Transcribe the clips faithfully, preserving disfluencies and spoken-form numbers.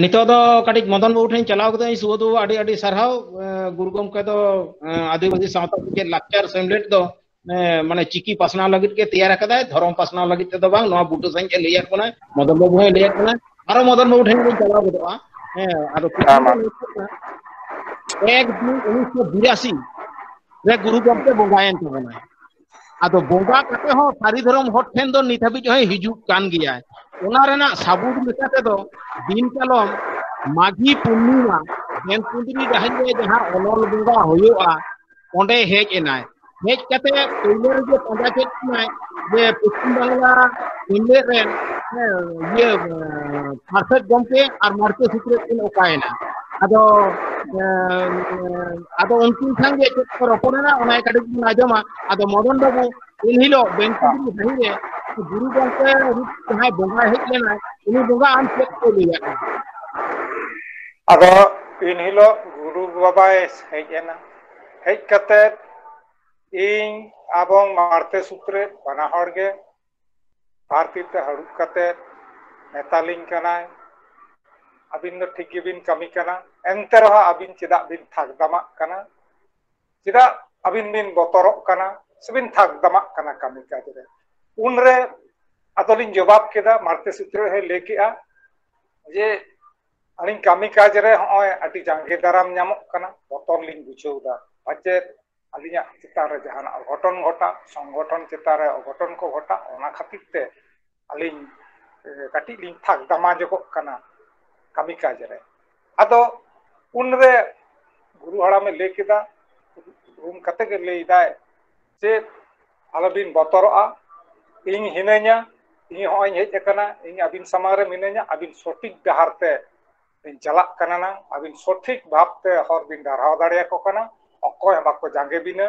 ᱱᱤᱛᱚᱜ ᱫᱚ ᱠᱟᱹᱴᱤᱡ ᱢᱚᱫᱚᱱ ᱵᱟᱹᱵᱩ ᱴᱷᱮᱱ ᱪᱟᱞᱟᱣ ᱠᱟᱛᱮ ᱤᱧ ᱥᱩᱣᱟᱹᱫᱩ ᱟᱹᱰᱤ ᱟᱹᱰᱤ ᱥᱟᱨᱦᱟᱣ᱾ ᱮ, ᱜᱩᱨᱩ ᱜᱚᱢᱠᱮ ᱫᱚ, ᱮ, ᱟᱹᱫᱤᱵᱟᱹᱥᱤ ᱥᱟᱶᱛᱟ ᱥᱮᱪᱮᱫ ᱞᱟᱠᱪᱟᱨ ᱥᱮᱢᱞᱮᱫ ᱫᱚ, ᱮ, ᱢᱟᱱᱮ ᱪᱤᱠᱤ ᱯᱟᱥᱱᱟᱣ ᱞᱟᱹᱜᱤᱫ ᱜᱮ ᱛᱮᱭᱟᱨ ᱟᱠᱟᱫᱟᱭ, ᱫᱷᱚᱨᱚᱢ ᱯᱟᱥᱱᱟᱣ ᱞᱟᱹᱜᱤᱫ ᱛᱮᱫᱚ ᱵᱟᱝ᱾ ᱱᱚᱣᱟ ᱵᱩᱴᱟᱹ ᱥᱟᱺᱦᱤᱡ ᱮ ᱞᱟᱹᱭᱟᱫ ᱵᱚᱱᱟᱭ, ᱢᱚᱫᱚᱱ ᱵᱟᱹᱵᱩ ᱦᱚᱸᱭ ᱞᱟᱹᱭᱟᱫ ᱵᱚᱱᱟ᱾ ᱟᱨᱚ ᱢᱚᱫᱚᱱ ᱵᱟᱹᱵᱩ ᱴᱷᱮᱱ ᱵᱚᱱ ᱪᱟᱞᱟᱣ ᱜᱚᱫᱚᱜᱼᱟ᱾ ᱦᱮᱸ, ᱟᱫᱚ ᱦᱮᱸ, ᱢᱟ᱾ ᱮᱠ ᱫᱩᱭ ᱩᱱᱤᱥᱥᱚ ᱵᱤᱨᱟᱥᱤ ᱨᱮ ᱜᱩᱨᱩ ᱜᱚᱢᱠᱮ ᱵᱚᱸᱜᱟᱭᱮᱱ ᱛᱟᱵᱚᱱᱟᱭ᱾ ᱟᱫᱚ ᱵᱚᱸᱜᱟ ᱠᱟᱛᱮ ᱦᱚᱸ ᱥᱟᱹᱨᱤ ᱫᱷᱚᱨᱚᱢ ᱦᱚᱲ ᱴᱷᱮᱱ ᱫᱚ ᱱᱤᱛ ᱦᱟᱹᱵᱤᱡ ᱦᱚᱸᱭ ᱦᱤᱡᱩᱜ ᱠᱟᱱ ᱜᱮᱭᱟᱭ᱾ ᱚᱱᱟ ᱨᱮᱱᱟᱜ ᱥᱟᱵᱩᱛ ᱞᱮᱠᱟ ᱛᱮᱫᱚ ᱫᱤᱱ ᱠᱟᱞᱚᱢ ᱢᱟᱜᱷᱤ ᱯᱩᱨᱱᱤᱢᱟ ᱵᱮᱱᱠᱩᱸᱫᱽᱨᱤ ᱰᱟᱹᱦᱤ ᱨᱮ ᱡᱟᱦᱟᱸ ᱚᱱᱚᱞ ᱵᱚᱸᱜᱟ ᱦᱩᱭᱩᱜᱼᱟ, ᱚᱸᱰᱮ ᱦᱮᱡ ᱮᱱᱟᱭ᱾ ᱦᱮᱡ ᱠᱟᱛᱮ ᱯᱳᱭᱞᱳ ᱨᱮᱜᱮ ᱯᱟᱸᱡᱟ ᱠᱮᱫ ᱠᱤᱱᱟᱭ ᱡᱮ ᱯᱚᱪᱷᱤᱢ ᱵᱟᱝᱞᱟ ᱥᱮᱢᱞᱮᱫ ᱨᱮᱱ, ᱦᱮᱸ, ᱤᱭᱟᱹ, ᱮᱸ, ᱯᱟᱨᱥᱮᱛ ᱜᱚᱢᱠᱮ ᱟᱨ ᱢᱟᱨᱛᱮ ᱥᱩᱛᱨᱮᱛ ᱠᱤᱱ ᱚᱠᱟᱭᱮᱱᱟ? ᱟᱫᱚ, ᱮᱸ, ᱟᱫᱚ ᱩᱱᱠᱤᱱ ᱥᱟᱝᱜᱮ ᱪᱮᱫ ᱠᱚ ᱨᱚᱯᱚᱲᱮᱱᱟ, ᱚᱱᱟ ᱠᱟᱹᱴᱤᱡ ᱵᱚᱱ ᱟᱸᱡᱚᱢᱟ᱾ ᱟᱫᱚ ᱢᱚᱫᱚᱱ ᱵᱟᱹᱵᱩ, ᱮᱱ ᱦᱤᱞᱳᱜ ᱵᱮᱱᱠᱩᱸᱫᱽᱨᱤ ᱰᱟᱹᱦᱤ ᱨᱮ ᱜᱩᱨᱩ ᱜᱚᱢᱠᱮ ᱨᱩᱯ ᱡᱟᱦᱟᱸᱭ ᱵᱚᱸᱜᱟᱭ ᱦᱮᱡ ᱞᱮᱱᱟᱭ, ᱩᱱᱤ ᱵᱚᱸᱜᱟ ᱟᱢ ᱪᱮᱫ ᱠᱚ ᱞᱟᱹᱭᱟᱫ ᱢᱮᱭᱟ? ᱟᱫᱚ ᱮᱱ ᱦᱤᱞᱳᱜ ᱜᱩᱨᱩ ᱵᱟᱵᱟᱭ ᱦᱮᱡ ᱮᱱᱟ᱾ ᱦᱮᱡ ᱠᱟᱛᱮ ᱤᱧ ᱮᱵᱚᱝ ᱢᱟᱨᱛᱮ ᱥᱩᱛᱨᱮᱛ ᱵᱟᱱᱟ ᱦᱚᱲ ᱜᱮ ᱵᱟᱨ ᱛᱤ ᱛᱮ ᱦᱟᱹᱲᱩᱵ ᱠᱟᱛᱮ ᱢᱮᱛᱟᱞᱤᱧ ᱠᱟᱱᱟᱭ, "ᱟᱹᱵᱤᱱ ᱫᱚ ᱴᱷᱤᱠ ᱜᱮᱵᱤᱱ ᱠᱟᱹᱢᱤ ᱠᱟᱱᱟ, ᱮᱱᱛᱮ ᱨᱮᱦᱚᱸ ᱟᱹᱵᱤᱱ ᱪᱮᱫᱟᱜ ᱵᱤᱱ ᱛᱷᱟᱠ ᱫᱟᱢᱟᱜ ᱠᱟᱱᱟ? ᱪᱮᱫᱟᱜ ᱟᱹᱵᱤᱱ ᱵᱤᱱ ᱵᱚᱛᱚᱨᱚᱜ ᱠᱟᱱᱟ ᱥᱮᱵᱤᱱ ᱛᱷᱟᱠ ᱫᱟᱢᱟᱜ ᱠᱟᱱᱟ ᱠᱟᱹᱢᱤ ᱠᱟᱡᱽ ᱨᱮ?" ᱩᱱᱨᱮ ᱟᱫᱚᱞᱤᱧ ᱡᱚᱵᱟᱵ ᱠᱮᱫᱟ, ᱢᱟᱨᱛᱮ ᱥᱩᱛᱨᱮᱛ ᱦᱚᱸᱭ ᱞᱟᱹᱭ ᱠᱮᱜᱼᱟ ᱡᱮ, "ᱟᱹᱞᱤᱧ ᱠᱟᱹᱢᱤ ᱠᱟᱡᱽ ᱨᱮ ᱦᱚᱸᱜᱼᱚᱭ ᱟᱹᱰᱤ ᱡᱟᱸᱜᱮ ᱫᱟᱨᱟᱢ ᱧᱟᱢᱚᱜ ᱠᱟᱱᱟ, ᱵᱚᱛᱚᱨ ᱞᱤᱧ ᱵᱩᱡᱷᱟᱹᱣ ᱮᱫᱟ, ᱯᱟᱪᱮᱫ ᱟᱹᱞᱤᱧᱟᱜ ᱪᱮᱛᱟᱱ ᱨᱮ ᱡᱟᱦᱟᱱᱟᱜ ᱚᱜᱷᱚᱴᱚᱱ ᱜᱷᱚᱴᱟᱜ, ᱥᱚᱝᱜᱚᱴᱷᱚᱱ ᱪᱮᱛᱟᱱ ᱨᱮ ᱚᱜᱷᱚᱴᱚᱱ ᱠᱚ ᱜᱷᱚᱴᱟᱜ, ᱚᱱᱟ ᱠᱷᱟᱹᱛᱤᱨ ᱛᱮ ᱟᱹᱞᱤᱧ, ᱮ, ᱠᱟᱹᱴᱤᱡ ᱞᱤᱧ ᱛᱷᱟᱠ ᱫᱟᱢᱟ ᱧᱚᱜᱚᱜ ᱠᱟᱱᱟ ᱠᱟᱹᱢᱤ ᱠᱟᱡᱽ ᱨᱮ᱾" ᱟᱫᱚ ᱩᱱᱨᱮ ᱜᱩᱨᱩ ᱦᱟᱲᱟᱢᱮ ᱞᱟᱹᱭ ᱠᱮᱫᱟ, ᱨᱩᱢ ᱠᱟᱛᱮ ᱜᱮ ᱞᱟᱹᱭ ᱫᱟᱭ, "ᱪᱮᱫ, ᱟᱞᱚᱵᱤᱱ ᱵᱚᱛᱚᱨᱚᱜᱼᱟ, ᱤᱧ ᱦᱤᱱᱟᱹᱧᱟ, ᱤᱧ ᱦᱚᱸᱜᱼᱚᱭ ᱤᱧ ᱦᱮᱡ ᱟᱠᱟᱱᱟ, ᱤᱧ ᱟᱹᱵᱤᱱ ᱥᱟᱢᱟᱝ ᱨᱮ ᱢᱤᱱᱟᱹᱧᱟ, ᱟᱹᱵᱤᱱ ᱥᱚᱴᱷᱤᱠ ᱰᱟᱦᱟᱨ ᱛᱮ ᱵᱤᱱ ᱪᱟᱞᱟᱜ ᱠᱟᱱᱟ ᱱᱟᱝ, ᱟᱹᱵᱤᱱ ᱥᱚᱴᱷᱤᱠ ᱵᱷᱟᱵᱽ ᱛᱮ ᱦᱚᱨ ᱵᱤᱱ ᱰᱟᱨᱦᱟᱣ ᱫᱟᱲᱮᱭᱟᱠᱚ ᱠᱟᱱᱟ, ᱚᱠᱚᱭ ᱦᱚᱸ ᱵᱟᱠᱚ ᱡᱟᱸᱜᱮ ᱵᱤᱱᱟ᱾"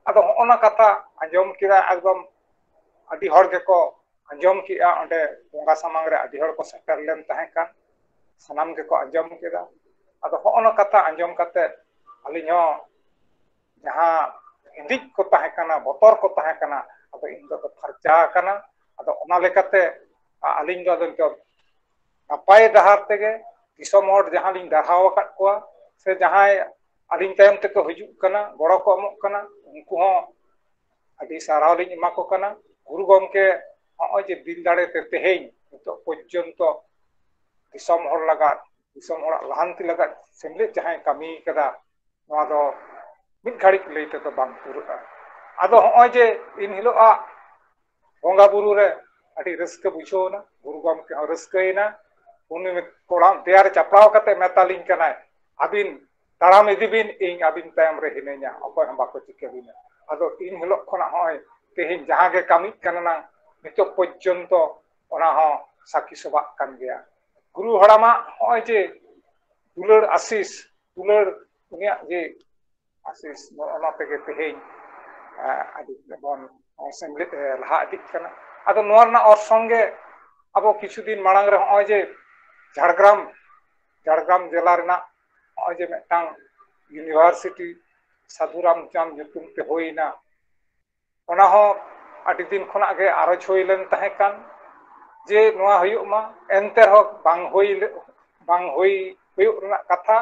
ᱟᱫᱚ ᱦᱚᱸᱜᱼᱚ ᱱᱟ ᱠᱟᱛᱷᱟ ᱟᱸᱡᱚᱢ ᱠᱮᱫᱟ, ᱮᱠᱫᱚᱢ ᱟᱹᱰᱤ ᱦᱚᱲ ᱜᱮᱠᱚ ᱟᱸᱡᱚᱢ ᱠᱮᱜᱼᱟ, ᱚᱸᱰᱮ ᱵᱚᱸᱜᱟ ᱥᱟᱢᱟᱝ ᱨᱮ ᱟᱹᱰᱤ ᱦᱚᱲ ᱠᱚ ᱥᱮᱴᱮᱨ ᱞᱮᱱ ᱛᱟᱦᱮᱸ ᱠᱟᱱ, ᱥᱟᱱᱟᱢ ᱜᱮᱠᱚ ᱟᱸᱡᱚᱢ ᱠᱮᱫᱟ᱾ ᱟᱫᱚ ᱦᱚᱸᱜᱼᱚ ᱱᱟ ᱠᱟᱛᱷᱟ ᱟᱸᱡᱚᱢ ᱠᱟᱛᱮ ᱟᱹᱞᱤᱧ ᱦᱚᱸ ᱡᱟᱦᱟᱸ ᱦᱤᱸᱫᱤᱡ ᱠᱚ ᱛᱟᱦᱮᱸ ᱠᱟᱱᱟ, ᱵᱚᱛᱚᱨ ᱠᱚ ᱛᱟᱦᱮᱸ ᱠᱟᱱᱟ, ᱟᱫᱚ ᱤᱧ ᱫᱚ ᱯᱷᱟᱨᱪᱟ ᱟᱠᱟᱱᱟ᱾ ᱟᱫᱚ ᱚᱱᱟ ᱞᱮᱠᱟᱛᱮ ᱟ-, ᱟᱹᱞᱤᱧ ᱫᱚ ᱟᱫᱚ ᱱᱤᱛᱚᱜ ᱱᱟᱯᱟᱭ ᱰᱟᱦᱟᱨ ᱛᱮᱜᱮ ᱫᱤᱥᱚᱢ ᱦᱚᱲ ᱡᱟᱦᱟᱸ ᱞᱤᱧ ᱫᱟᱨᱦᱟᱣ ᱟᱠᱟᱫ ᱠᱚᱣᱟ, ᱥᱮ ᱡᱟᱦᱟᱸᱭ ᱟᱹᱞᱤᱧ ᱛᱟᱭᱚᱢ ᱛᱮᱠᱚ ᱦᱤᱡᱩᱜ ᱠᱟᱱᱟ, ᱜᱚᱲᱚ ᱠᱚ ᱮᱢᱚᱜ ᱠᱟᱱᱟ, ᱩᱱᱠᱩ ᱦᱚᱸ ᱟᱹᱰᱤ ᱥᱟᱨᱦᱟᱣ ᱞᱤᱧ ᱮᱢᱟ ᱠᱚ ᱠᱟᱱᱟ᱾ ᱜᱩᱨᱩ ᱜᱚᱢᱠᱮ ᱱᱚᱜᱼᱚᱭ ᱡᱮ ᱫᱤᱞ ᱫᱟᱲᱮ ᱛᱮ ᱛᱮᱦᱮᱧ ᱱᱤᱛᱚᱜ ᱯᱚᱨᱡᱚᱱᱛᱚ ᱫᱤᱥᱚᱢ ᱦᱚᱲ ᱞᱟᱜᱟᱫ, ᱫᱤᱥᱚᱢ ᱦᱚᱲᱟᱜ ᱞᱟᱦᱟᱱᱛᱤ ᱞᱟᱜᱟᱫ ᱥᱮᱢᱞᱮᱫ ᱡᱟᱦᱟᱸᱭ ᱠᱟᱹᱢᱤ ᱠᱟᱫᱟ, ᱱᱚᱣᱟ ᱫᱚ ᱢᱤᱫ ᱜᱷᱟᱹᱲᱤᱡ ᱞᱟᱹᱭ ᱛᱮᱫᱚ ᱵᱟᱝ ᱯᱩᱨᱟᱹᱜᱼᱟ᱾ ᱟᱫᱚ ᱦᱚᱸᱜᱼᱚᱭ ᱡᱮ ᱤᱱ ᱦᱤᱞᱳᱜ ᱟᱜ ᱵᱚᱸᱜᱟ ᱵᱩᱨᱩ ᱨᱮ ᱟᱹᱰᱤ ᱨᱟᱹᱥᱠᱟᱹ ᱵᱩᱡᱷᱟᱹᱣ ᱮᱱᱟ, ᱜᱩᱨᱩ ᱜᱚᱢᱠᱮ ᱦᱚᱸ ᱨᱟᱹᱥᱠᱟᱹᱭᱮᱱᱟ᱾ ᱩᱱᱤ ᱠᱚᱲᱟᱢ ᱫᱮᱭᱟ ᱨᱮ ᱪᱟᱯᱲᱟᱣ ᱠᱟᱛᱮ ᱢᱮᱛᱟᱞᱤᱧ ᱠᱟᱱᱟᱭ, "ᱟᱹᱵᱤᱱ ᱛᱟᱲᱟᱢ ᱤᱫᱤ ᱵᱤᱱ, ᱤᱧ ᱟᱹᱵᱤᱱ ᱛᱟᱭᱚᱢ ᱨᱮ ᱦᱤᱱᱟᱹᱧᱟ, ᱚᱠᱚᱭ ᱦᱚᱸ ᱵᱟᱠᱚ ᱪᱤᱠᱟᱹ ᱵᱤᱱᱟ᱾" ᱟᱫᱚ ᱤᱱ ᱦᱤᱞᱳᱜ ᱠᱷᱚᱱᱟᱜ ᱦᱚᱸᱜᱼᱚᱭ ᱛᱮᱦᱮᱧ ᱡᱟᱦᱟᱸ ᱜᱮ ᱠᱟᱹᱢᱤᱜ ᱠᱟᱱᱟ ᱱᱟᱝ, ᱱᱤᱛᱚᱜ ᱯᱚᱨᱡᱚᱱᱛᱚ ᱚᱱᱟ ᱦᱚᱸ ᱥᱟᱹᱠᱷᱤ ᱥᱚᱵᱷᱟᱜ ᱠᱟᱱ ᱜᱮᱭᱟ᱾ ᱜᱩᱨᱩ ᱦᱟᱲᱟᱢᱟᱜ ᱦᱚᱸᱜᱼᱚᱭ ᱡᱮ ᱫᱩᱞᱟᱹᱲ ᱟᱥᱤᱥ, ᱫᱩᱞᱟᱹᱲ, ᱩᱱᱤᱭᱟᱜ ᱡᱮ ᱟᱥᱤᱥ, ᱱᱚᱜᱼᱚ ᱱᱚᱣᱟ ᱛᱮᱜᱮ ᱛᱮᱦᱮᱧ, ᱮ, ᱟᱹᱰᱤ ᱵᱚᱱ, ᱮ, ᱥᱮᱢᱞᱮᱫ, ᱮ, ᱞᱟᱦᱟ ᱤᱫᱤᱜ ᱠᱟᱱᱟ᱾ ᱟᱫᱚ ᱱᱚᱣᱟ ᱨᱮᱱᱟᱜ ᱚᱨᱥᱚᱝ ᱜᱮ ᱟᱵᱚ ᱠᱤᱪᱷᱩ ᱫᱤᱱ ᱢᱟᱲᱟᱝ ᱨᱮ ᱦᱚᱸᱜᱼᱚᱭ ᱡᱮ ᱡᱷᱟᱲᱜᱨᱟᱢ, ᱡᱷᱟᱲᱜᱨᱟᱢ ᱡᱮᱞᱟ ᱨᱮᱱᱟᱜ ᱦᱚᱸᱜᱼᱚᱭ ᱡᱮ ᱢᱤᱫᱴᱟᱝ university ᱥᱟᱹᱫᱷᱩ ᱨᱟᱢᱪᱟᱸᱫᱽ ᱧᱩᱛᱩᱢ ᱛᱮ ᱦᱩᱭᱱᱟ, ᱚᱱᱟ ᱦᱚᱸ ᱟᱹᱰᱤ ᱫᱤᱱ ᱠᱷᱚᱱᱟᱜ ᱜᱮ ᱟᱨᱚᱡᱽ ᱦᱩᱭ ᱞᱮᱱ ᱛᱟᱦᱮᱸ ᱠᱟᱱ ᱡᱮ ᱱᱚᱣᱟ ᱦᱩᱭᱩᱜ ᱢᱟ, ᱮᱱᱛᱮ ᱨᱮᱦᱚᱸ ᱵᱟᱝ ᱦᱩᱭ ᱞᱮ-, ᱵᱟᱝ ᱦᱩᱭ ᱦᱩᱭᱩᱜ ᱨᱮᱱᱟᱜ ᱠᱟᱛᱷᱟ,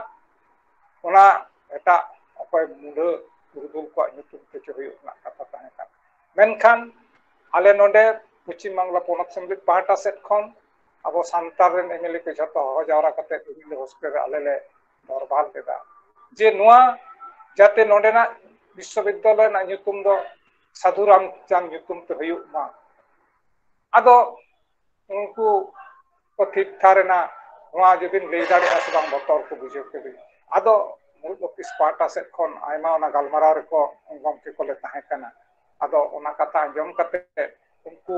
ᱚᱱᱟ ᱮᱴᱟᱜ ᱚᱠᱚᱭ ᱢᱩᱰᱷᱟᱹ ᱯᱩᱨᱩᱫᱷᱩᱞ ᱠᱚᱣᱟᱜ ᱧᱩᱛᱩᱢ ᱛᱮ ᱪᱚ ᱦᱩᱭᱩᱜ ᱨᱮᱱᱟᱜ ᱠᱟᱛᱷᱟ ᱛᱟᱦᱮᱸ ᱠᱟᱱᱟ᱾ ᱢᱮᱱᱠᱷᱟᱱ ᱟᱞᱮ ᱱᱚᱰᱮ ᱯᱚᱪᱷᱤᱢ ᱵᱟᱝᱞᱟ ᱯᱚᱱᱚᱛ ᱥᱮᱢᱞᱮᱫ ᱯᱟᱦᱴᱟ ᱥᱮᱫ ᱠᱷᱚᱱ ᱟᱵᱚ ᱥᱟᱱᱛᱟᱲ ᱨᱮᱱ MLA ᱠᱚ ᱡᱷᱚᱛᱚ ᱦᱚᱦᱚ ᱡᱟᱣᱨᱟ ᱠᱟᱛᱮ ᱩᱱᱤ ᱦᱳᱥᱴᱮᱞ ᱨᱮ ᱟᱞᱮ ᱞᱮ ᱫᱚᱨᱵᱟᱨ ᱞᱮᱫᱟ ᱡᱮ ᱱᱚᱣᱟ ᱡᱟᱛᱮ ᱱᱚᱰᱮᱱᱟᱜ ᱵᱤᱥᱥᱚᱵᱤᱫᱽᱫᱟᱞᱚᱭ ᱨᱮᱱᱟᱜ ᱧᱩᱛᱩᱢ ᱫᱚ ᱥᱟᱹᱫᱷᱩ ᱨᱟᱢᱪᱟᱸᱫᱽ ᱧᱩᱛᱩᱢ ᱛᱮ ᱦᱩᱭᱩᱜ ᱢᱟ᱾ ᱟᱫᱚ ᱩᱱᱠᱩ ᱠᱚ ᱛᱷᱤᱨ ᱛᱷᱟᱨ ᱮᱱᱟ, ᱱᱚᱣᱟ ᱡᱩᱫᱤᱢ ᱞᱟᱹᱭ ᱫᱟᱲᱮᱭᱟᱜᱼᱟ ᱥᱮ ᱵᱟᱝ, ᱵᱚᱛᱚᱨ ᱠᱚ ᱵᱩᱡᱷᱟᱹᱣ ᱠᱮᱫᱟ᱾ ᱟᱫᱚ ᱢᱩᱬᱩᱫ ᱚᱯᱷᱤᱥ ᱯᱟᱦᱴᱟ ᱥᱮᱫ ᱠᱷᱚᱱ ᱟᱭᱢᱟ ᱚᱱᱟ ᱜᱟᱞᱢᱟᱨᱟᱣ ᱨᱮᱠᱚ ᱜᱚᱢᱠᱮ ᱠᱚᱞᱮ ᱛᱟᱦᱮᱸ ᱠᱟᱱᱟ᱾ ᱟᱫᱚ ᱚᱱᱟ ᱠᱟᱛᱷᱟ ᱟᱸᱡᱚᱢ ᱠᱟᱛᱮ ᱩᱱᱠᱩ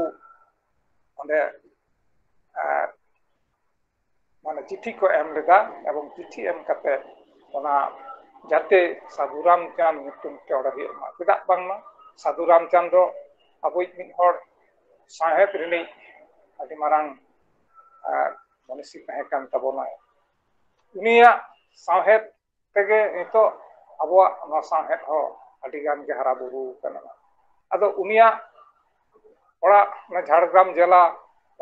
ᱚᱸᱰᱮ, ᱮ, ᱢᱟᱱᱮ ᱪᱤᱴᱷᱤ ᱠᱚ ᱮᱢ ᱞᱮᱫᱟ, ᱮᱵᱚᱝ ᱪᱤᱴᱷᱤ ᱮᱢ ᱠᱟᱛᱮ ᱚᱱᱟ ᱡᱟᱛᱮ ᱥᱟᱹᱫᱷᱩ ᱨᱟᱢᱪᱟᱸᱫᱽ ᱧᱩᱛᱩᱢ ᱛᱮ ᱚᱸᱰᱮ ᱦᱩᱭᱩᱜ ᱢᱟ᱾ ᱪᱮᱫᱟᱜ ᱵᱟᱝᱢᱟ ᱥᱟᱹᱫᱷᱩ ᱨᱟᱢᱪᱟᱸᱫᱽ ᱫᱚ ᱟᱵᱚᱭᱤᱡ ᱢᱤᱫ ᱦᱚᱲ ᱥᱟᱶᱦᱮᱫ ᱨᱤᱱᱤᱡ ᱟᱹᱰᱤ ᱢᱟᱨᱟᱝ, ᱮ, ᱢᱚᱱᱤᱥᱤ ᱛᱟᱦᱮᱸ ᱠᱟᱱ ᱛᱟᱵᱚᱱᱟᱭ᱾ ᱩᱱᱤᱭᱟᱜ ᱥᱟᱶᱦᱮᱫ ᱛᱮᱜᱮ ᱱᱤᱛᱚᱜ ᱟᱵᱚᱣᱟᱜ ᱱᱚᱣᱟ ᱥᱟᱶᱦᱮᱫ ᱦᱚᱸ ᱟᱹᱰᱤ ᱜᱟᱱ ᱜᱮ ᱦᱟᱨᱟ ᱵᱩᱨᱩ ᱠᱟᱱᱟ᱾ ᱟᱫᱚ ᱩᱱᱤᱭᱟᱜ ᱚᱲᱟᱜ ᱚᱱᱟ ᱡᱷᱟᱲᱜᱨᱟᱢ ᱡᱮᱞᱟ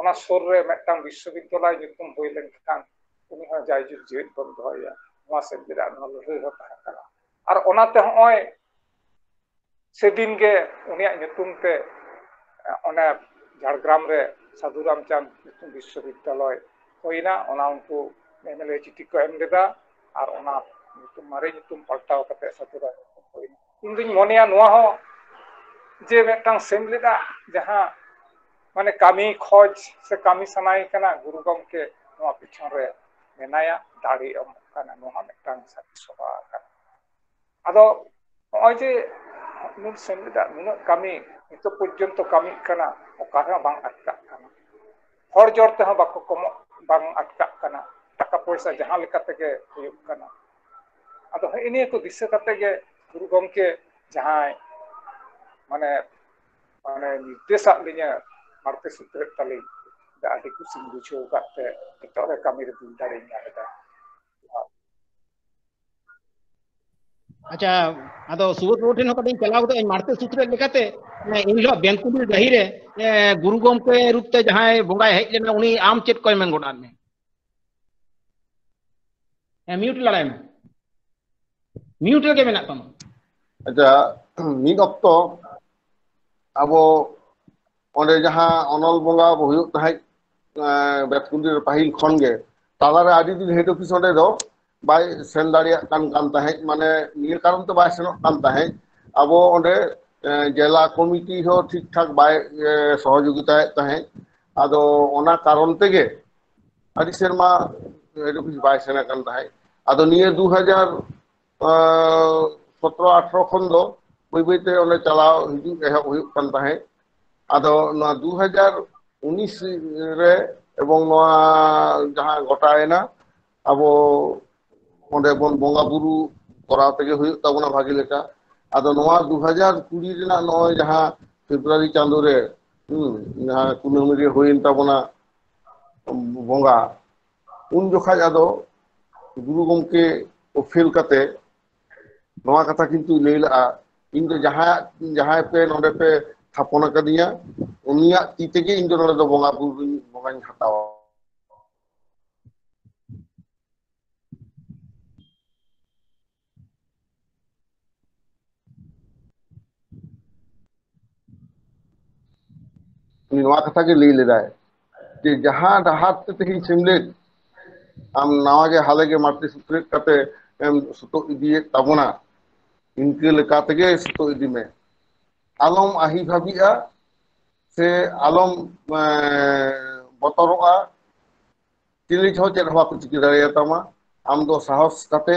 ᱚᱱᱟ ᱥᱩᱨ ᱨᱮ ᱢᱤᱫᱴᱟᱝ ᱵᱤᱥᱥᱚᱵᱤᱫᱽᱫᱟᱞᱚᱭ ᱧᱩᱛᱩᱢ ᱦᱩᱭ ᱞᱮᱱᱠᱷᱟᱱ ᱩᱱᱤ ᱦᱚᱸ ᱡᱟᱭᱡᱩᱜᱽ ᱡᱤᱣᱮᱫ ᱵᱚᱱ ᱫᱚᱦᱚᱭᱟ, ᱱᱚᱣᱟ ᱥᱮᱫ ᱨᱮᱱᱟᱜ ᱱᱚᱣᱟ ᱞᱟᱹᱲᱦᱟᱹᱭ ᱦᱚᱸ ᱛᱟᱦᱮᱸ ᱠᱟᱱᱟ᱾ ᱟᱨ ᱚᱱᱟᱛᱮ ᱦᱚᱸᱜᱼᱚᱭ ᱥᱮᱫᱤᱱ ᱜᱮ ᱩᱱᱤᱭᱟᱜ ᱧᱩᱛᱩᱢ ᱛᱮ ᱚᱱᱮ ᱡᱷᱟᱲᱜᱨᱟᱢ ᱨᱮ ᱥᱟᱹᱫᱷᱩ ᱨᱟᱢᱪᱟᱸᱫᱽ ᱧᱩᱛᱩᱢ ᱵᱤᱥᱥᱚᱵᱤᱫᱽᱫᱟᱞᱚᱭ ᱦᱩᱭᱱᱟ᱾ ᱚᱱᱟ ᱩᱱᱠᱩ ᱮᱢ ᱮᱞ ᱮ ᱪᱤᱴᱷᱤ ᱠᱚ ᱮᱢ ᱞᱮᱫᱟ ᱟᱨ ᱚᱱᱟ ᱧᱩᱛᱩᱢ, ᱢᱟᱨᱮ ᱧᱩᱛᱩᱢ ᱯᱟᱞᱴᱟᱣ ᱠᱟᱛᱮ ᱥᱟᱹᱫᱷᱩ ᱨᱟᱢᱪᱟᱸᱫᱽ ᱦᱩᱭᱱᱟ᱾ ᱤᱧ ᱫᱩᱧ ᱢᱚᱱᱮᱭᱟ ᱱᱚᱣᱟ ᱦᱚᱸ ᱡᱮ ᱢᱤᱫᱴᱟᱝ ᱥᱮᱢᱞᱮᱫᱟᱜ ᱡᱟᱦᱟᱸ ᱢᱟᱱᱮ ᱠᱟᱹᱢᱤ ᱠᱷᱚᱡᱽ ᱥᱮ ᱠᱟᱹᱢᱤ ᱥᱟᱱᱟᱭᱮ ᱠᱟᱱᱟ, ᱜᱩᱨᱩ ᱜᱚᱢᱠᱮ ᱱᱚᱣᱟ ᱯᱤᱪᱷᱚᱱ ᱨᱮ ᱢᱮᱱᱟᱭᱟ, ᱫᱟᱲᱮ ᱮᱢᱚᱜ ᱠᱟᱱᱟ, ᱱᱚᱣᱟ ᱢᱤᱫᱴᱟᱝ ᱥᱟᱹᱨᱤ ᱥᱚᱵᱷᱟ ᱠᱟᱱᱟ᱾ ᱟᱫᱚ ᱱᱚᱜᱼᱚᱭ ᱡᱮ ᱱᱩᱱ ᱥᱮᱢᱞᱮᱫᱟᱜ ᱱᱩᱱᱟᱹᱜ ᱠᱟᱹᱢᱤ ᱱᱤᱛᱚᱜ ᱯᱚᱨᱡᱚᱱᱛᱚ ᱠᱟᱹᱢᱤᱜ ᱠᱟᱱᱟ, ᱚᱠᱟ ᱨᱮᱦᱚᱸ ᱵᱟᱝ ᱟᱴᱠᱟᱜ ᱠᱟᱱᱟ, ᱦᱚᱲ ᱡᱚᱲ ᱛᱮᱦᱚᱸ ᱵᱟᱠᱚ ᱠᱚᱢᱚᱜ, ᱵᱟᱝ ᱟᱴᱠᱟᱜ ᱠᱟᱱᱟ, ᱴᱟᱠᱟ ᱯᱚᱭᱥᱟ ᱡᱟᱦᱟᱸ ᱞᱮᱠᱟ ᱛᱮᱜᱮ ᱦᱩᱭᱩᱜ ᱠᱟᱱᱟ᱾ ᱟᱫᱚ ᱦᱮᱸ, ᱱᱤᱭᱟᱹ ᱠᱚ ᱫᱤᱥᱟᱹ ᱠᱟᱛᱮ ᱜᱮ ᱜᱩᱨᱩ ᱜᱚᱢᱠᱮ ᱡᱟᱦᱟᱸᱭ ᱢᱟᱱᱮ, ᱢᱟᱱᱮ ᱱᱤᱨᱫᱮᱥᱟᱜ ᱞᱤᱧᱟᱹ ᱢᱟᱬᱛᱮ ᱥᱩᱛᱨᱮᱫ ᱛᱟᱹᱞᱤᱧ, ᱟᱹᱰᱤ ᱠᱩᱥᱤᱧ ᱵᱩᱡᱷᱟᱹᱣ ᱟᱠᱟᱫ ᱛᱮ ᱱᱤᱛᱚᱜ ᱨᱮ ᱠᱟᱹᱢᱤ ᱨᱮ ᱫᱩᱞ ᱫᱟᱲᱮᱧ ᱧᱟᱢ ᱮᱫᱟ᱾ ᱟᱪᱪᱷᱟ, ᱟᱫᱚ ᱥᱩᱵᱳᱫᱷ ᱵᱟᱹᱵᱩ ᱴᱷᱮᱱ ᱦᱚᱸ ᱠᱟᱹᱴᱤᱡ ᱤᱧ ᱪᱟᱞᱟᱣ ᱜᱚᱫᱚᱜ ᱟᱹᱧ, ᱢᱟᱬᱛᱮ ᱥᱩᱛᱨᱮᱫ ᱞᱮᱠᱟᱛᱮ ᱮᱱ ᱦᱤᱞᱳᱜ ᱵᱮᱝᱠᱩᱞᱤ ᱰᱟᱹᱦᱤ ᱨᱮ ᱮ, ᱜᱩᱨᱩ ᱜᱚᱢᱠᱮ ᱨᱩᱯ ᱛᱮ ᱡᱟᱦᱟᱸᱭ ᱵᱚᱸᱜᱟᱭ ᱦᱮᱡ ᱞᱮᱱᱟ, ᱩᱱᱤ ᱟᱢ ᱪᱮᱫ ᱠᱚᱭ ᱢᱮᱱ ᱜᱚᱫ ᱟᱫ ᱢᱮ? ᱦᱮᱸ, ᱢᱤᱭᱩᱴ ᱞᱟᱲᱟᱭ ᱢᱮ, ᱢᱤᱭᱩᱴ ᱨᱮᱜᱮ ᱢᱮᱱᱟᱜ ᱛᱟᱢᱟ᱾ ᱟᱪᱪᱷᱟ, ᱢᱤᱫ ᱚᱠᱛᱚ ᱟᱵᱚ ᱚᱸᱰᱮ ᱡᱟᱦᱟᱸ ᱚᱱᱚᱞ ᱵᱚᱸᱜᱟ ᱦᱩᱭᱩᱜ ᱛᱟᱦᱮᱸᱫ, ᱮᱸ, ᱵᱮᱛᱠᱩᱸᱫᱽᱨᱤ ᱨᱮ ᱯᱟᱹᱦᱤᱞ ᱠᱷᱚᱱ ᱜᱮ, ᱛᱟᱞᱟᱨᱮ ᱟᱹᱰᱤ ᱫᱤᱱ ᱦᱮᱰ ᱚᱯᱷᱤᱥ ᱚᱸᱰᱮ ᱫᱚ ᱵᱟᱭ ᱥᱮᱱ ᱫᱟᱲᱮᱭᱟᱜ ᱠᱟᱱ, ᱠᱟᱱ ᱛᱟᱦᱮᱸᱫ, ᱢᱟᱱᱮ ᱱᱤᱭᱟᱹ ᱠᱟᱨᱚᱱ ᱛᱮ ᱵᱟᱭ ᱥᱮᱱᱚᱜ ᱠᱟᱱ ᱛᱟᱦᱮᱸᱫ, ᱟᱵᱚ ᱚᱸᱰᱮ, ᱮᱸ, ᱡᱮᱞᱟ ᱠᱚᱢᱤᱴᱤ ᱦᱚᱸ ᱴᱷᱤᱠ ᱴᱷᱟᱠ ᱵᱟᱭ, ᱮᱸ, ᱥᱚᱦᱚᱡᱳᱜᱤᱛᱟᱭᱮᱫ ᱛᱟᱦᱮᱸᱫ᱾ ᱟᱫᱚ ᱚᱱᱟ ᱠᱟᱨᱚᱱ ᱛᱮᱜᱮ ᱟᱹᱰᱤ ᱥᱮᱨᱢᱟ ᱦᱮᱰ ᱚᱯᱷᱤᱥ ᱵᱟᱭ ᱥᱮᱱ ᱟᱠᱟᱱ ᱛᱟᱦᱮᱸᱫ᱾ ᱟᱫᱚ ᱱᱤᱭᱟᱹ ᱫᱩ ᱦᱟᱡᱟᱨ ᱥᱚᱛᱨᱚ ᱟᱴᱷᱨᱚ ᱠᱷᱚᱱ ᱫᱚ ᱵᱟᱹᱭ ᱵᱟᱹᱭᱛᱮ ᱚᱸᱰᱮ ᱪᱟᱞᱟᱣ ᱦᱤᱡᱩᱜ ᱮᱦᱚᱵ ᱦᱩᱭᱩᱜ ᱠᱟᱱ ᱛᱟᱦᱮᱸᱫ᱾ ᱟᱫᱚ ᱱᱚᱣᱟ ᱫᱩ ᱦᱟᱡᱟᱨ ᱩᱱᱤᱥ ᱨᱮ ᱮᱵᱚᱝ ᱱᱚᱣᱟ ᱡᱟᱦᱟᱸ ᱜᱚᱴᱟᱭᱮᱱᱟ, ᱟᱵᱚ ᱚᱸᱰᱮ ᱵᱚᱱ ᱵᱚᱸᱜᱟ ᱵᱩᱨᱩ ᱠᱚᱨᱟᱣ ᱛᱮᱜᱮ ᱦᱩᱭᱩᱜ ᱛᱟᱵᱚᱱᱟ ᱵᱷᱟᱜᱤ ᱞᱮᱠᱟ᱾ ᱟᱫᱚ ᱱᱚᱣᱟ ᱫᱩ ᱦᱟᱡᱟᱨ ᱠᱩᱲᱤ ᱨᱮᱱᱟᱜ ᱱᱚᱜᱼᱚᱭ ᱡᱟᱦᱟᱸ ᱯᱷᱮᱵᱽᱨᱩᱣᱟᱨᱤ ᱪᱟᱸᱫᱳ ᱨᱮ, ᱦᱩᱸ, ᱡᱟᱦᱟᱸ ᱠᱩᱱᱟᱹᱢᱤ ᱨᱮ ᱦᱩᱭᱮᱱ ᱛᱟᱵᱚᱱᱟ ᱵᱚᱸᱜᱟ, ᱩᱱ ᱡᱚᱠᱷᱟᱡ ᱟᱫᱚ ᱜᱩᱨᱩ ᱜᱚᱢᱠᱮ ᱚᱯᱷᱮᱞ ᱠᱟᱛᱮ ᱱᱚᱣᱟ ᱠᱟᱛᱷᱟ ᱠᱤᱱᱛᱩ ᱞᱟᱹᱭ ᱞᱟᱜᱼᱟ, ᱤᱧ ᱫᱚ ᱡᱟᱦᱟᱸᱭᱟᱜ, ᱡᱟᱦᱟᱸᱭ ᱯᱮ ᱱᱚᱰᱮ ᱯᱮ ᱛᱷᱟᱯᱚᱱ ᱟᱠᱟᱫᱤᱧᱟ, ᱩᱱᱤᱭᱟᱜ ᱛᱤ ᱛᱮᱜᱮ ᱤᱧ ᱫᱚ ᱱᱚᱰᱮ ᱫᱚ ᱵᱚᱸᱜᱟ ᱵᱩᱨᱩ ᱵᱚᱸᱜᱟᱧ ᱦᱟᱛᱟᱣᱟ᱾ ᱩᱱᱤ ᱱᱚᱣᱟ ᱠᱟᱛᱷᱟ ᱜᱮ ᱞᱟᱹᱭ ᱞᱮᱫᱟᱭ ᱡᱮ ᱡᱟᱦᱟᱸ ᱰᱟᱦᱟᱨ ᱛᱮ ᱛᱮᱦᱮᱧ ᱥᱮᱢᱞᱮᱫ ᱟᱢ ᱱᱟᱣᱟ ᱜᱮ ᱦᱟᱞᱮ ᱜᱮ ᱢᱟᱹᱴᱤ ᱥᱩᱛᱨᱮᱫ ᱠᱟᱛᱮ ᱮᱢ ᱥᱩᱛᱩᱜ ᱤᱫᱤᱭᱮᱫ ᱛᱟᱵᱚᱱᱟ, ᱤᱱᱠᱟᱹ ᱞᱮᱠᱟ ᱛᱮᱜᱮ ᱥᱩᱛᱩᱜ ᱤᱫᱤ ᱢᱮ᱾ ᱟᱞᱚᱢ ᱟᱹᱦᱤ ᱵᱷᱟᱵᱤᱜᱼᱟ ᱥᱮ ᱟᱞᱚᱢ ᱮᱸ, ᱵᱚᱛᱚᱨᱚᱜᱼᱟ᱾ ᱪᱤᱞᱤ ᱦᱚᱸ ᱪᱮᱫ ᱦᱚᱸ ᱵᱟᱠᱚ ᱪᱤᱠᱟᱹ ᱫᱟᱲᱮᱭᱟᱛᱟᱢᱟ᱾ ᱟᱢ ᱫᱚ ᱥᱟᱦᱚᱥ ᱠᱟᱛᱮ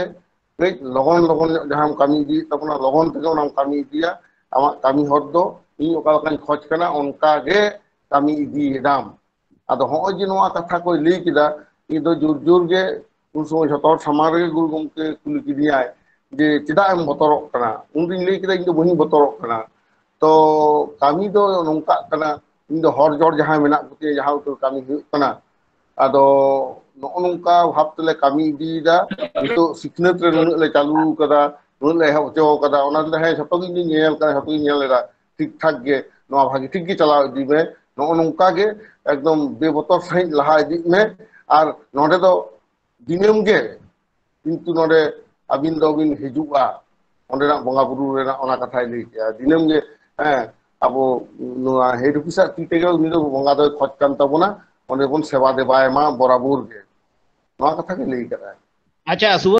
ᱠᱟᱹᱡ ᱞᱚᱜᱚᱱ ᱞᱚᱜᱚᱱ ᱧᱚᱜ ᱡᱟᱦᱟᱸᱢ ᱠᱟᱹᱢᱤ ᱤᱫᱤᱭᱮᱫ ᱛᱟᱵᱚᱱᱟ, ᱞᱚᱜᱚᱱ ᱛᱮᱜᱮ ᱚᱱᱟᱢ ᱠᱟᱹᱢᱤ ᱤᱫᱤᱭᱟ᱾ ᱟᱢᱟᱜ ᱠᱟᱹᱢᱤ ᱦᱚᱨ ᱫᱚ ᱤᱧ ᱚᱠᱟ ᱞᱮᱠᱟᱧ ᱠᱷᱚᱡᱽ ᱠᱟᱱᱟ, ᱚᱱᱠᱟ ᱜᱮ ᱠᱟᱹᱢᱤ ᱤᱫᱤᱭᱮᱫᱟᱢ᱾ ᱟᱫᱚ ᱦᱚᱸᱜᱼᱚᱭ ᱡᱮ ᱱᱚᱣᱟ ᱠᱟᱛᱷᱟ ᱠᱚᱭ ᱞᱟᱹᱭ ᱠᱮᱫᱟ, ᱤᱧ ᱫᱚ ᱡᱳᱨ ᱡᱳᱨ ᱜᱮ ᱩᱱ ᱥᱚᱢᱚᱭ ᱡᱷᱚᱛᱚ ᱦᱚᱲ ᱥᱟᱢᱟᱝ ᱨᱮᱜᱮ ᱜᱩᱨᱩ ᱜᱚᱢᱠᱮ ᱠᱩᱞᱤ ᱠᱤᱫᱤᱧᱟᱭ ᱡᱮ, "ᱪᱮᱫᱟᱜ ᱮᱢ ᱵᱚᱛᱚᱨᱚᱜ ᱠᱟᱱᱟ?" ᱩᱱ ᱫᱩᱧ ᱞᱟᱹᱭ ᱠᱮᱫᱟ, "ᱤᱧ ᱫᱚ ᱵᱟᱹᱧ ᱵᱚᱛᱚᱨᱚᱜ ᱠᱟᱱᱟ, ᱛᱚ ᱠᱟᱹᱢᱤ ᱫᱚ ᱱᱚᱝᱠᱟᱜ ᱠᱟᱱᱟ, ᱤᱧ ᱫᱚ ᱦᱚᱲ ᱡᱚᱲ ᱡᱟᱦᱟᱸ ᱢᱮᱱᱟᱜ ᱠᱚᱛᱤᱧᱟ, ᱡᱟᱦᱟᱸ ᱩᱛᱟᱹᱨ ᱠᱟᱹᱢᱤ ᱦᱩᱭᱩᱜ ᱠᱟᱱᱟ, ᱟᱫᱚ ᱱᱚᱜᱼᱚ ᱱᱚᱝᱠᱟ ᱵᱷᱟᱵ ᱛᱮᱞᱮ ᱠᱟᱹᱢᱤ ᱤᱫᱤᱭᱮᱫᱟ᱾ ᱱᱤᱛᱚᱜ ᱥᱤᱠᱷᱱᱟᱹᱛ ᱨᱮ ᱱᱩᱱᱟᱹᱜ ᱞᱮ ᱪᱟᱹᱞᱩ ᱠᱟᱫᱟ, ᱱᱩᱱᱟᱹᱜ ᱞᱮ ᱮᱦᱚᱵ ᱦᱚᱪᱚ ᱠᱟᱫᱟ, ᱚᱱᱟ ᱫᱚ ᱦᱮᱸ ᱡᱷᱚᱛᱚ ᱜᱮ ᱤᱧ ᱫᱩᱧ ᱧᱮᱞ ᱠᱟᱫᱟ, ᱡᱷᱚᱛᱚ ᱜᱤᱧ ᱧᱮᱞ ᱞᱮᱫᱟ, ᱴᱷᱤᱠ ᱴᱷᱟᱠ ᱜᱮ ᱱᱚᱣᱟ ᱵᱷᱟᱜᱮ ᱴᱷᱤᱠ ᱜᱮ ᱪᱟᱞᱟᱣ ᱤᱫᱤ ᱢᱮ, ᱱᱚᱜᱼᱚ ᱱᱚᱝᱠᱟ ᱜᱮ ᱮᱠᱫᱚᱢ ᱵᱮᱵᱚᱛᱚᱨ ᱥᱟᱺᱦᱤᱡ ᱞᱟᱦᱟ ᱤᱫᱤᱜ ᱢᱮ᱾ ᱟᱨ ᱱᱚᱰᱮ ᱫᱚ ᱫᱤᱱᱟᱹᱢ ᱜᱮ ᱠᱤᱱᱛᱩ ᱱᱚᱰᱮ ᱟᱹᱵᱤᱱ ᱫᱚᱵᱤᱱ ᱦᱤᱡᱩᱜᱼᱟ, ᱚᱸᱰᱮᱱᱟᱜ ᱵᱚᱸᱜᱟ ᱵᱩᱨᱩ ᱨᱮᱱᱟᱜ ᱚᱱᱟ ᱠᱟᱛᱷᱟᱭ ᱞᱟᱹᱭ ᱠᱮᱜᱼᱟ᱾ ᱫᱤᱱᱟᱹᱢ ᱜᱮ, ᱦᱮᱸ, ᱟᱵᱚ ᱱᱚᱣᱟ ᱦᱮᱰ ᱚᱯᱷᱤᱥᱟᱨ ᱛᱤ ᱛᱮᱜᱮ ᱩᱱᱤ ᱫᱚ ᱵᱚᱸᱜᱟ ᱫᱚᱭ ᱠᱷᱚᱡ ᱠᱟᱱ ᱛᱟᱵᱚᱱᱟ, ᱚᱸᱰᱮ ᱵᱚᱱ ᱥᱮᱵᱟ ᱫᱮᱵᱟᱭ ᱢᱟ ᱵᱚᱨᱟᱵᱚᱨ ᱜᱮ, ᱱᱚᱣᱟ ᱠᱟᱛᱷᱟ ᱜᱮ ᱞᱟᱹᱭ ᱠᱟᱫᱟᱭ᱾ ᱟᱪᱪᱷᱟ, ᱥᱩᱵᱷᱟᱥ